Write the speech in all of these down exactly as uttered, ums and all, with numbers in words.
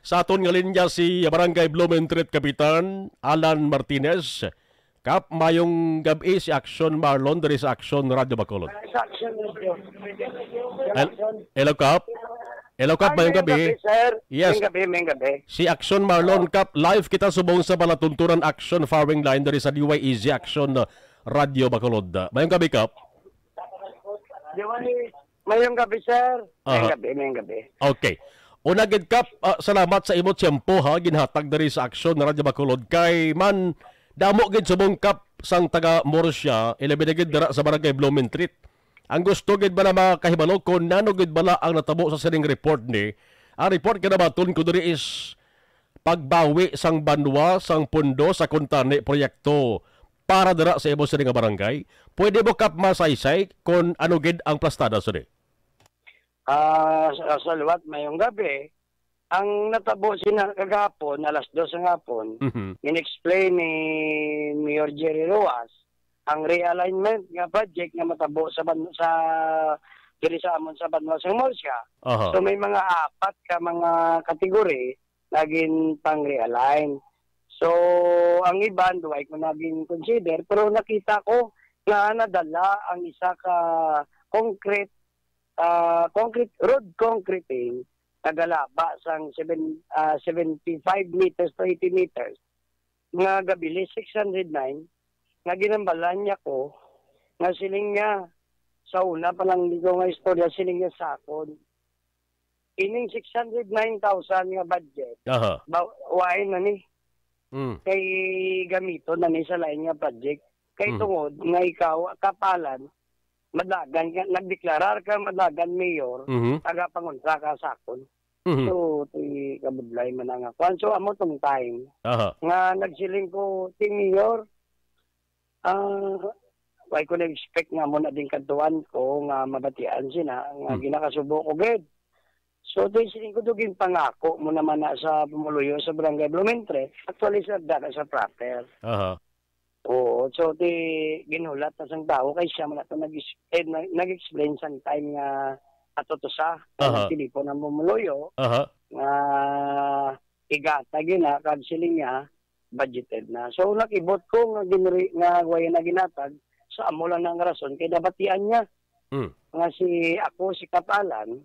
Sa aton nga linya si Barangay Blumentritt Kapitan Alan Martinez. Kap, mayong gab-i, si Action Marlon diri sa Action Radio Bacolod. Sa Action Radio. Hel-, hello, Kap. Hello, Kap. Ay, mayong gabi, sir. Yes. Mayong gabi, mayong gabi. Si Action Marlon, Kap. Live kita subong sa palatuntunan Action Firing Line diri sa D Y E Z Action, uh, Radio Bacolod. Mayong gabi, Kap. Mayong gabi, sir. Mayong Aha. gabi, mayong gabi. Okay. Una gid, Kap, ah, salamat sa imo tiyempo, ha, ginhatag diri sa Aksyon Radyo Bacolod. Kay man, damo gid subong, Kap, sang taga Murcia, ilabi na gid dira sa Barangay Blumentritt. Ang gusto gid bala makahibalo kung nano gid bala ang natabo sa sining report ni. Ang report kinabaton ko diri is pagbawi sang banwa sang pundo sa kuntani proyekto para dira sa imo sini nga barangay. Pwede mo, Kap, masaysay kon ano gid ang plastada sini? Ah, sa, sa liwat, mayong gabi. Ang natabo sina kagahapon, alas dos ng hapon, Mhm. in-explain ni Mayor Jerry Rojas ang realignment nga project nga matabo sa ban-, sa, diri sa amon sa banwa sa Murcia. Aha. So, may mga apat ka mga category naging pang-realign. So, ang iban, duway ko naging consider, pero nakita ko nga nadala ang isa ka concrete, ah, concrete, road concreting, nagalaba sang seven, ah, seventy-five meters to eighty meters, nga gabili six hundred nine, nga ginambalan niya ko, nga siling niya, sa una pa lang dito nga istorya, siling niya sakon. Ining six hundred nine thousand nga budget, Aha. ba-, wain na ni. Mm. Kay gamiton na ni sa lain nga project. Kay Mhm. tungod nga ikaw, kapalan, madlagan ka, nagdeklarar ka madlagan mayor, Mhm. taga pangontra ka sakon. Mhm. So, ti kabudlay man ang akuan. So, amo tong time Aha. nga nagsiling ko, "Ti mayor, ah, way ko na-expect nga amo na din kadtuan ko nga mabatian sina nga Mm. ginakasubo ko gid." So, di siling ko, "Do ginpangako mo naman na sa pumuluyo sa Barangay Blumentre." Actually, sir, dala sa proper. Aha. Oo, so, di ginhulat na sang tawo kay siya man ato nag-, eh, nag-, nag-explain sang time nga ato to sa, Aha. nagtilipo ng pumuluyo Aha. nga igatag yun na, kag siling niya, budgeted na. So, nakibot ko nga ginri-, nga wala na ginatag, sa amo lang na ang rason kay nabatian niya Mm. nga si, ako, si Kapalan,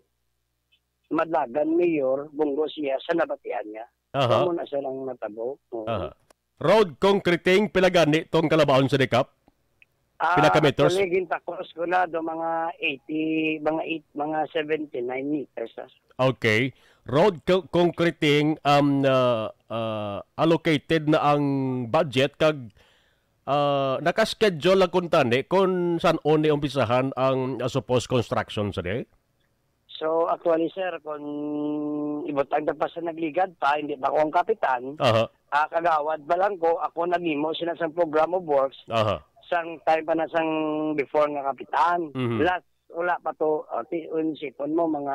madlagan mayor, bunggo siya sa nabatian niya. Aha. So, amo na siya lang natabo. Oo. Aha. Road concreting, pila gani tong kalabaon sa dikap? Ah, Pila ka meters? Actually, gintakos ko na do mga eighty, mga eight, mga seventy-nine meters, ah. Okay. Road co-, concreting, um, uh, uh, allocated na ang budget kag, uh, naka-schedule lang kun tani kung san-o ni umpisahan ang, uh, supposed construction sa di? So, actually, sir, kung ibutang ta pa sa nagligad pa, hindi pa ako ang kapitan, Aha. ah, kagawad pa lang ko, ako naghimo sila sa program of works, Aha. sang time pa na sang before nga kapitan. Mhm. Last, wala pa to, ah, ti-, unsipon mo, mga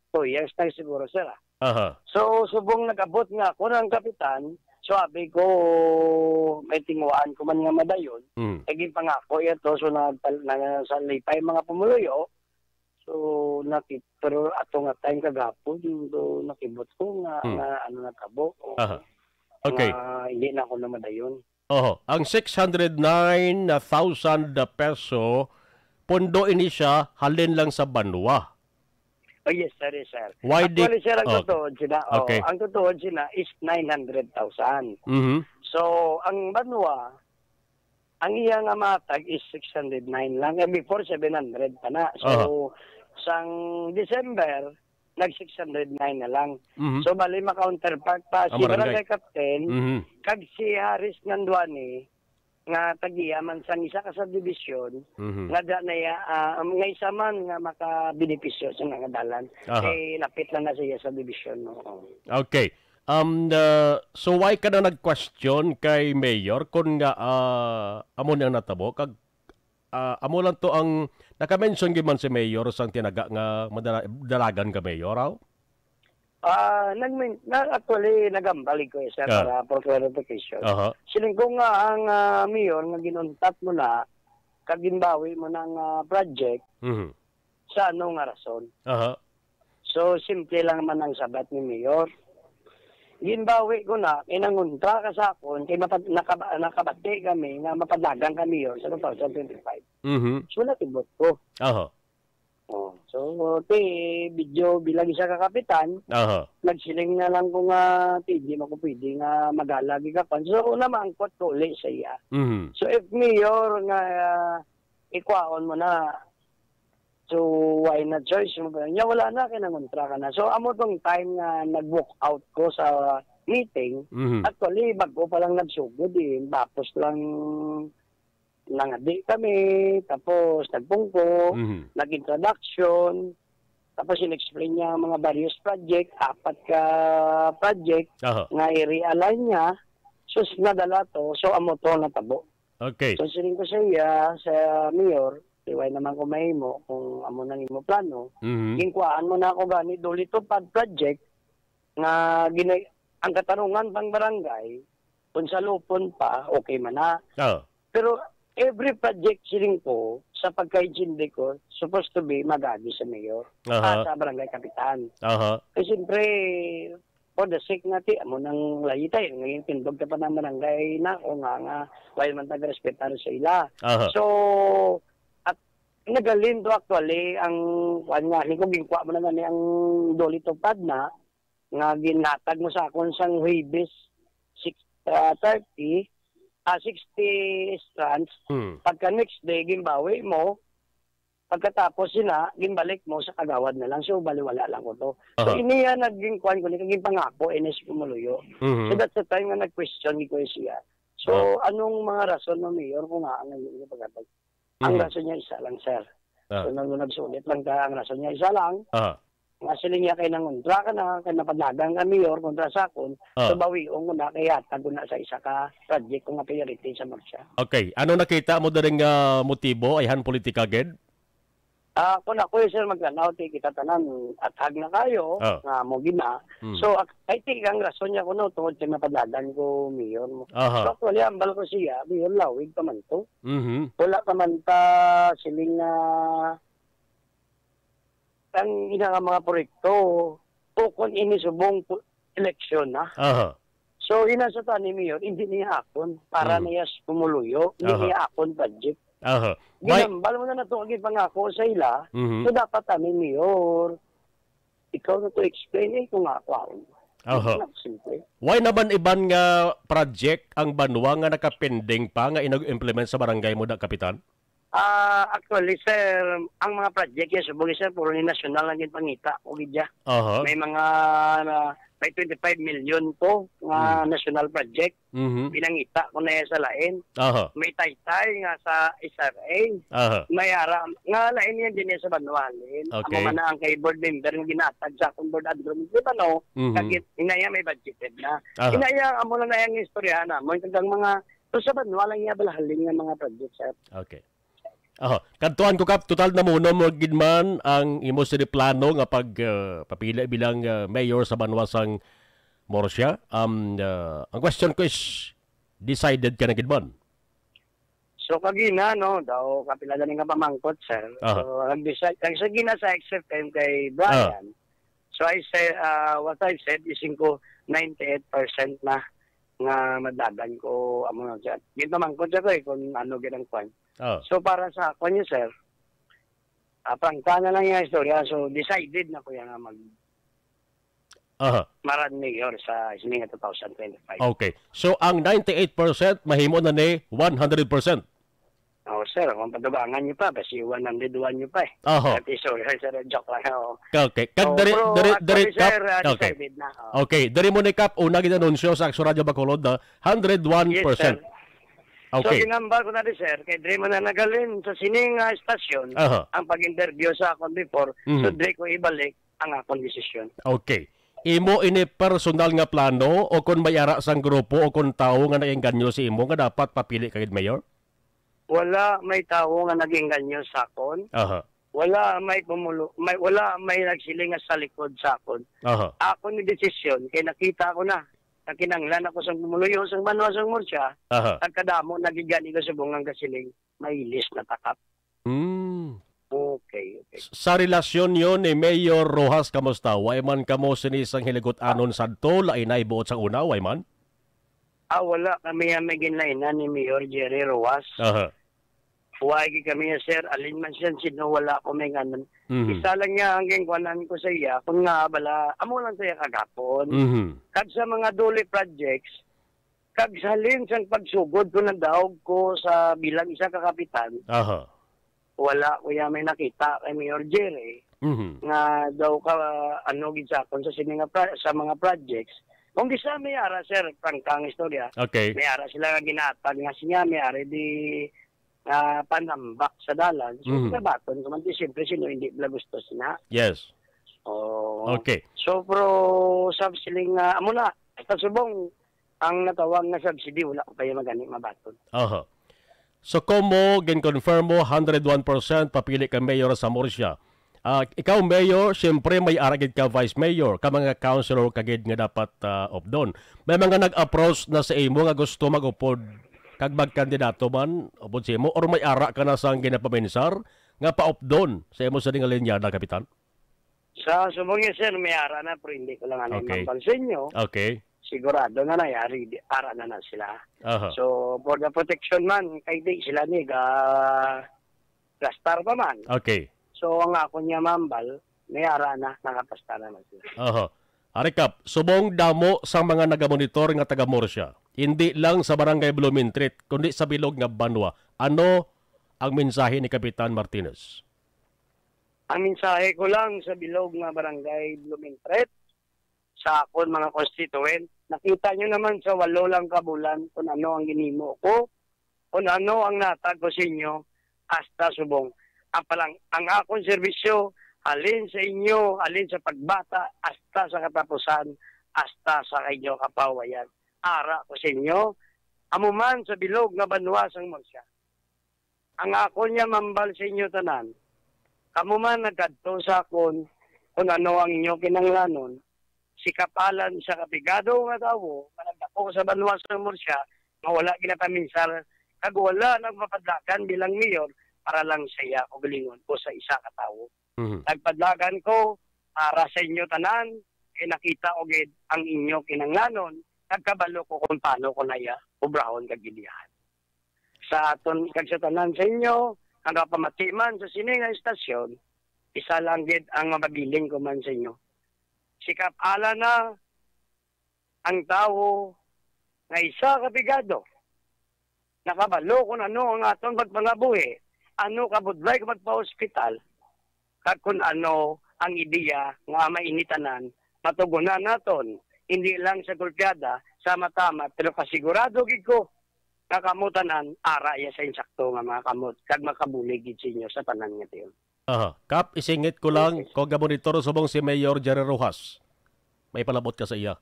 two years na siguro, sir, ah. Aha. So, subong nag-abot nga ako ng kapitan, so abi ko, may tinguhaan ko man nga madayon, Mm. eh, ginpangako iya to, so nagpal-, na, sa lipay mga pumuluyo, so, naki-, pero ato nga time kagapon, so, nakibot ko nga, Hmm. nga ano natabo, o, Aha. Okay. nga hindi na ako namadayon. Oho, ang six hundred nine thousand peso, pondo ini siya, halin lang sa banwa. Oh, yes, sir, yes, sir. Why di Actually, sir, ang Oh. totoo, sina, oh, Okay. ang totoo, sina, is nine hundred thousand. Mhm. So, ang banwa, ang iya nga matag is six hundred nine lang. Eh, before, seven hundred pa na. So, Aha. sang December, nag six hundred nine na lang. Mhm. So, bali, ma-counterpart pa si Ang barangay. Barangay Captain, Mhm. kag si Harris Nanduani, nga tagiya man sang isa ka subdivision, Mhm. nga da na iya, ah, nga isa man nga makabenepisyo sa nga dalan. Aha. Eh, lapit lang na siya sa division, no? Okay. Um, the, so why ka na nag-question kay Mayor kung nga, ah, amo ni ang natabo? Kag, ah, amo lang to ang naka-mention gyud man si Mayor sang tinaga nga madala-, dalagan ka, Mayor, aw? Ah, nag-, na, actually, nagambal ko, eh, sir, Ah. para for clarification. Aha. Siling ko nga ang, ah, mayor nga ginuntat mo na, kag ginbawi mo na ang, ah, project, Mhm. sa ano nga rason? Aha. So, simple lang man ang sabat ni mayor. Ginbawi ko na, kay nangontra ka sa akon, kay mapad-, nakaba-, nakabati kami nga mapadagan ka mayor sa two thousand twenty-five. Mhm. So, natibot ko. Aha. Oh, so, ti, video bilang isa ka kapitan, Aha. nagsiling na lang ko nga, "Ti, di man ko pwede nga magalagi ka pa." So, namangkot ko uli sa iya. Mhm. So, if mayor nga, ah, ikwaon mo na, so, why not choice mo pa? Nya, wala na, kay nangontra ka na. So, amo tong time nga nag-walk out ko sa meeting. Mhm. Actually, bago pa lang nagsugod eh. Tapos lang nangadi kami, tapos nagpungko, Mhm. nag-introduction, tapos in-explain niya ang mga various project, apat ka project Aha. nga i-realign niya. Sus, nadala to. So, amo to natabo. Okay. So, siling ko sa iya, sa mayor, "Ti, why naman ko mahimo kung amo nang imo plano?" Mhm. Ginkuhaan mo na ako gani, duli tupad project nga gina-, ang katarungan pang barangay, kung sa lupon pa, okay man na. Oh. Pero every project, siling ko, sa pagkaintindi ko, supposed to be magagi sa mayor, Aha. ah, sa barangay kapitan. Aha. Eh, siyempre, for the sake nga, ti, amo nang layitay, ngayon tindog ka pa ng barangay na, o nga, nga, why man taga-respetar sa ila. Aha. So, at nagalin to actually, ang, kuwan nga, ni ko, ginkuha mo na nga ni ang duli tupad na, nga ginhatag mo sa akon sang Huwebes, six, ah, thirty, ah, sixty strands. Hmm. Pagka next day, ginbawi mo. Pagkatapos sina, ginbalik mo sa kagawad na lang. So, baliwala lang ko to. So, Aha. iniya naging kuwan ko ni, kaging pangako, ini si Pumuluyo. Mhm. So, that's the time nga nag-question ni ko siya. So, Ah. anong mga rason mo, Mayor, kung nga ang naging pagkatag? Ang Mhm. rason niya isa lang, sir. Ah. So, nung nagsulit lang ka, ang rason niya isa lang, Ah. nga sila niya kay nangontra ka na, kay napanagan ka, Mayor, kontra sa akon, Ah. so bawion ko na, kay hatag ko na sa isa ka project ko nga priority sa Murcia. Okay. Ano nakita mo diri nga motibo? Ayhan politika gid? Ah, kung ako, sir, magtanaw, ti kita tanan, athag na kayo, Ah. nga mo gina. Hmm. So, ak-, I think ang rason niya kuno tungod kay napanagan ko, Mayor. Aha. So, actually, ambal ko siya, Mayor, lawig pa man to. Mhm. Wala pa man ta siling nga ang ina nga mga proyekto, ukon ini subong pu-, eleksyon na. Aha. So, ina sa tani, Mayor, hindi niya akon. Para Mm. niya sa Pumuluyo, hindi Aha. niya akon budget. Aha. May Ginambal mo na nato ang pangako sa ila, Mhm. so dapat ani, Mayor, ikaw na to explain eh kung nga ako. Aha. Hindi na simple. Why naman iban nga project ang banwa nga nakapending pa nga inag-implement sa barangay mo da, Kapitan? Ah, actually, sir, ang mga project yan, subong, sir, puro ni national ang ginpangita ko gidya. Aha. May mga, na, may twenty-five million po nga Hmm. national project. Mhm. Pinangita ko na yan sa lain. Aha. May taytay nga sa S R A. Aha. May ara, nga lain yan din yan sa Banwalin. Okay. Amo man na ang kay board member nga ginatag sa akong board admin. Di ba, no? Mhm. Kag inaya may budgeted na. Aha. Inaya, amo lang na yung istorya na. Mo yung mga, pero sa Banwa lang niya balahalin nga mga project, sir. Okay. Aha. Kadtuan ko, Kap, total namuno mo gid man ang imo sini plano nga pag, ah, papili bilang, ah, mayor sa banwa sang Murcia. Um, ah, ang question ko is, decided ka na gid man? So, kagina, no, daw kapila na nga pamangkot, sir. Aha. So, nag-decide, ang sa gina sa X F M kay Brian. Ah. So, I say, ah, what I said is ko ninety-eight percent na nga madagan ko, amo na siya. Ginpamangkot siya ko eh, kung ano gid ang kwan. Oh. So, para sa ako niya, sir, ah, prangka na lang yung istorya. So, decided na ko yan nga mag Aha. maran mayor sa sining nga two thousand twenty-five. Okay. So, ang ninety-eight percent mahimo na ni one hundred percent? Oh, sir, kung padugangan niyo pa, basi one hundred one niyo pa eh. Aha. At iso, sir, joke lang, oh. Okay. Kag Oh, diri, pero diri, diri, actually, Kap, sir, ah, okay. decided na, oh. Okay. Diri mo ni, Kap, una ginanunsyo sa Action Radio Bacolod na hundred one percent. Yes, sir. Okay. So, ginambal ko na di, sir, kay diri man na nagalin sa sining nga estasyon Aha. ang pag-interview sa akon before, Mhm. so diri ko ibalik ang akong desisyon. Okay. Imo ini personal nga plano o kon may ara sang grupo o kon tawo nga nag-engganyo sa imo nga dapat papili ka gid mayor? Wala may tawo nga nag-engganyo sa akon. Aha. Wala may pumulo-, may, wala may nagsiling nga sa likod sa akon. Aha. Ako ni desisyon, kay nakita ko na, nakinanglan ako sa pumuluyo sa banwa sa Murcia, Aha. at kadamo nagigani ko sa bungang kasiling, mailis na takap. Hmm. Okay, okay. S-, sa relasyon niyo ni Mayor Rojas, kamusta? Way man kamo sini sang hilagot-anon sadto, lainay buot sang una, way man? Ah, wala kami ang may ginlainan ni Mayor Jerry Rojas. Aha. Way gid kami niya, sir. Alin man siya, sino, wala ko may nganan. Mhm. Isa lang niya ang gingkuanan ko sa iya, kung nga bala, amo lang sa iya kagapon. Mhm. Kag sa mga DOLE projects, kag sa halin sang pagsugod ko, nadaog ko sa bilang isa ka kapitan. Aha. Wala ko ya may nakita kay Mayor Jerry Mhm. nga daw ka, ano, gid sa akon sa sini nga pra-, sa mga projects. Kung gisa may ara, sir, prangka ang istorya, Okay. may ara sila nga ginaatag nga siya, may ara di, ah, panambak sa dalan. So, Mhm. nabaton ko man, di, siyempre, sino hindi bala gusto sina? Yes. Oo. Okay. So, pero sa siling nga, amo na, sa subong, ang natawag nga subsidy, wala ko pa yung magani mabaton. Aha. So, kamo, gin-confirm mo, hundred one percent papili ka mayor sa Murcia. Ah, ikaw, mayor, siyempre, may ara gid ka vice mayor, ka mga councilor ka gid nga dapat, ah, updon. May mga nag-approach na sa imo nga gusto mag-upod kag magkandidato man upod sa imo, or may ara ka na sang ginapaminsar nga paupdon sa imo sa linyada, Kapitan? Sa subong niya, sir, may ara na, pero hindi ko lang ano Okay. mapang sa inyo. Okay. Sigurado na na, yari, di, ara na na sila. Aha. So, for the protection man, kay di sila ni ga gastar pa man. Okay. So, ang ako niya mambal, may ara na, nakapasta na na sila. Aha. Ari, Kap, subong damo sa mga nagamonitor nga taga Murcia, hindi lang sa Barangay Blumentritt, kundi sa bilog nga banwa. Ano ang mensahe ni Kapitan Martinez? Ang mensahe ko lang sa bilog nga Barangay Blumentritt, sa akon mga constituent, nakita nyo naman sa walo lang ka bulan kung ano ang ginhimo ko, kung ano ang natag ko sa inyo, hasta subong. Ang palang, ang akon serbisyo, halin sa inyo, halin sa pagbata, hasta sa katapusan, hasta sa inyo kapawayan. Ara ko sa inyo, amo man sa bilog nga banwa sang Murcia. Ang akon niya mambal sa inyo tanan, kamo man nagkadto sa akon kung ano ang inyo kinahanglanon, si Kap Alan, isa ka pigado nga tawo nga nagdako sa banwa sa Murcia, nga wala ginapaminsar kag wala nagpapadlakan bilang mayor para lang sa iya kaugalingon o sa isa ka tawo. Mhm. Nagpadlagan ko para sa inyo tanan, kay nakita ko gid ang inyo kinahanglanon, nagkabalo ko kung paano ko na iya obrahon kag gidiyahan. Sa aton kag sa tanan sa inyo, ang kapamatiman sa sini nga istasyon, isa lang gid ang mapabilin ko man sa inyo. Si Kap Alan na ang tawo nga isa ka pigado. Nakabalo kung ano ang aton pagpangabuhi, ano kabudlay ko magpa-ospital, kag kung ano ang ideya nga ama ini tanan matugunan naton, hindi lang sa golpeada, sama-tama, pero kasigurado gid ko nga kamo tanan ara iya sa insakto nga mga kamot, kag makabulig gid sa inyo sa tanan nga tiyon. Aha. Kap, isingit ko lang, Yes. kung gabonitor subong si Mayor Jerry Rojas. May palabot ka sa iya.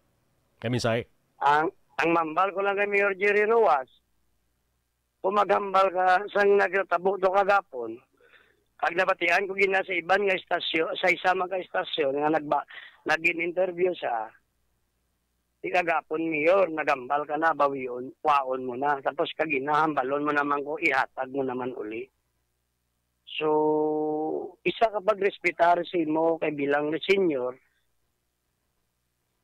Kay mensahe. Ang, ang mambal ko lang kay Mayor Jerry Rojas, kung maghambal ka sang nagtabo to kagapon, kag nabatian ko gina sa iban nga istasyon, sa isa man ka istasyon nga nagba-, nagin-interview siya, di kagapon, Mayor, naghambal ka na, bawion, kwaon mo na. Tapos kag ginahambalon mo naman ko, ihatag mo naman uli. So, isa ka pagrespetar sa imo kay bilang ni senior,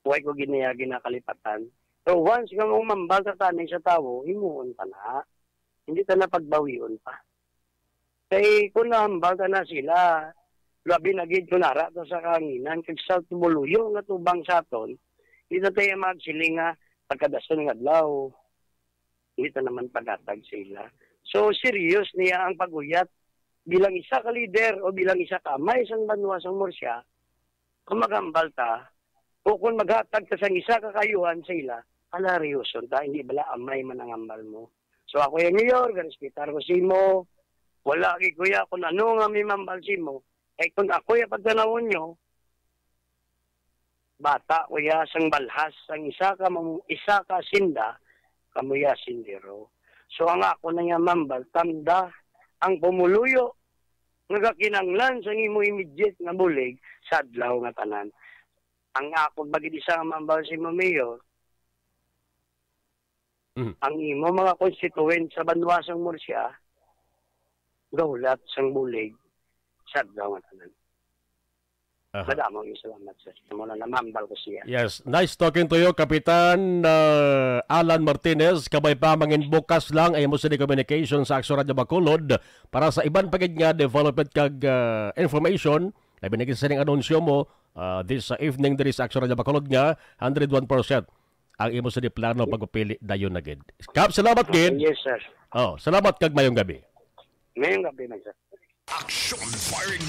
way ko giniya ginakalipatan. So, once nga mong mambal sa taning sa tawo, himuon pa na. Hindi ta na pagbawion pa. Kay kung nahambal ta na sila, labi na gid kung ara to sa kahanginan, kag sa tumuluyo nga tubang sa aton, di na tayo magsiling nga pagkadason nga adlaw, hindi ta naman paghatag sa ila. So, serious niya ang pag-uyat bilang isa ka leader o bilang isa ka amay sang banwa sang Murcia, kung maghambal ta, o kung maghatag ta sang isa ka kaayuhan sa ila, ala, riyoson ta, hindi bala amay man ang hambal mo. So, ako yung mayor, ga-respetar ko sa imo. Wala gid, kuya, kung ano nga may mambal sa imo. Kay kung ako yung pagtanawon nyo, bata, kuya, sang balhas, sang isa ka mamu-, isa ka sinda, kamuya sindero. So, ang ako na nga mambal, tamda ang pumuluyo nga gakinanglan sang imo immediate nga bulig sa adlaw nga tanan. Ang ako bagid isa nga mambal sa imo, Mayor, Mhm. ang imo mga konstituent sa banwa sang Murcia, gahulat sang bulig. Sa adlaw nga tanan. Aha. Madamo yung salamat, sir. Muna namambal ko siya. Yes, nice talking to you, Kapitan uh, Alan Martinez. Kabay pa, mangin bukas lang ay mo sini communication sa Action Radio Bacolod para sa iban pa gid nga development kag uh, information. Labi na gid sa ning anunsyo mo uh, this uh, evening diri sa Action Radio Bacolod nga one hundred one percent ang imo sa plano pagpili dayon na gid. Kap, salamat gid. Yes, sir. Oh, salamat kag mayong gabi. Ngayong gabi na, sir. Action Firing